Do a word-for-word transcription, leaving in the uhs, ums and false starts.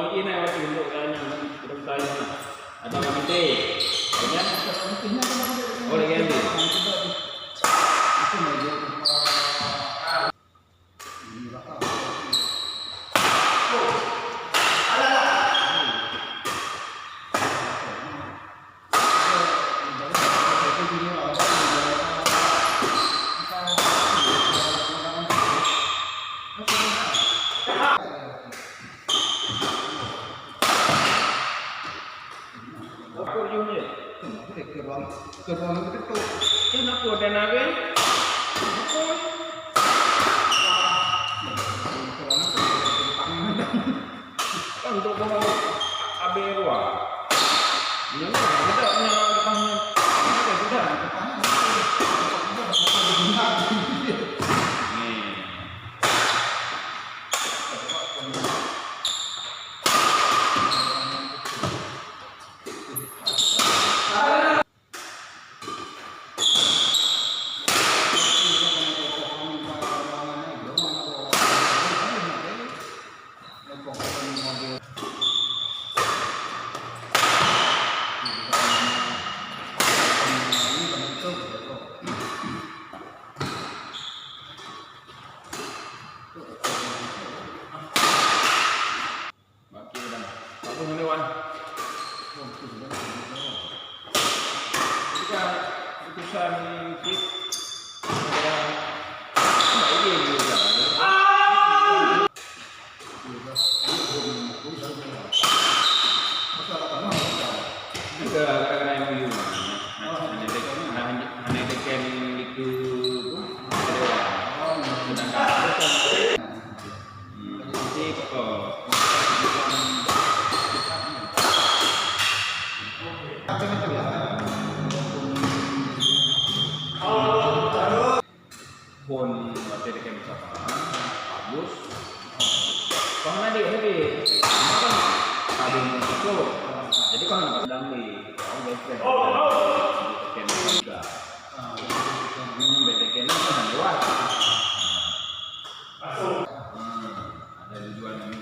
Ini waktu untuk tanya, belum tanya. Ada orang nanti. Banyak? Oh, lagi ambil. Apa jeuh nyoe? Keu ruang, keu ruang geutuek. Keuneuk peue dan abéh? Beutôi. Kan untuk bohong abéh ruang. Nyoe kan, tidak, nyoe lepas nyoe. Tidak, tidak. Nih. Bak kiri dah. Bagus ni, Wan. Ketika keputusan cit, ada, ada idea dia dah. Ada, ada kena M O U. Hanya, hanya, hanya, hanya tekan itu, sedangkan Phôn watèe lakèe meusapat, bagus. Kon hana dek, hana dek. Kan ada yang masuk. Jadi kon hana dalam ni. Oh, jadi kan. Lakèe meusapat. Hmm, B T K ni kan lewat. Hmm, ada tujuan ni.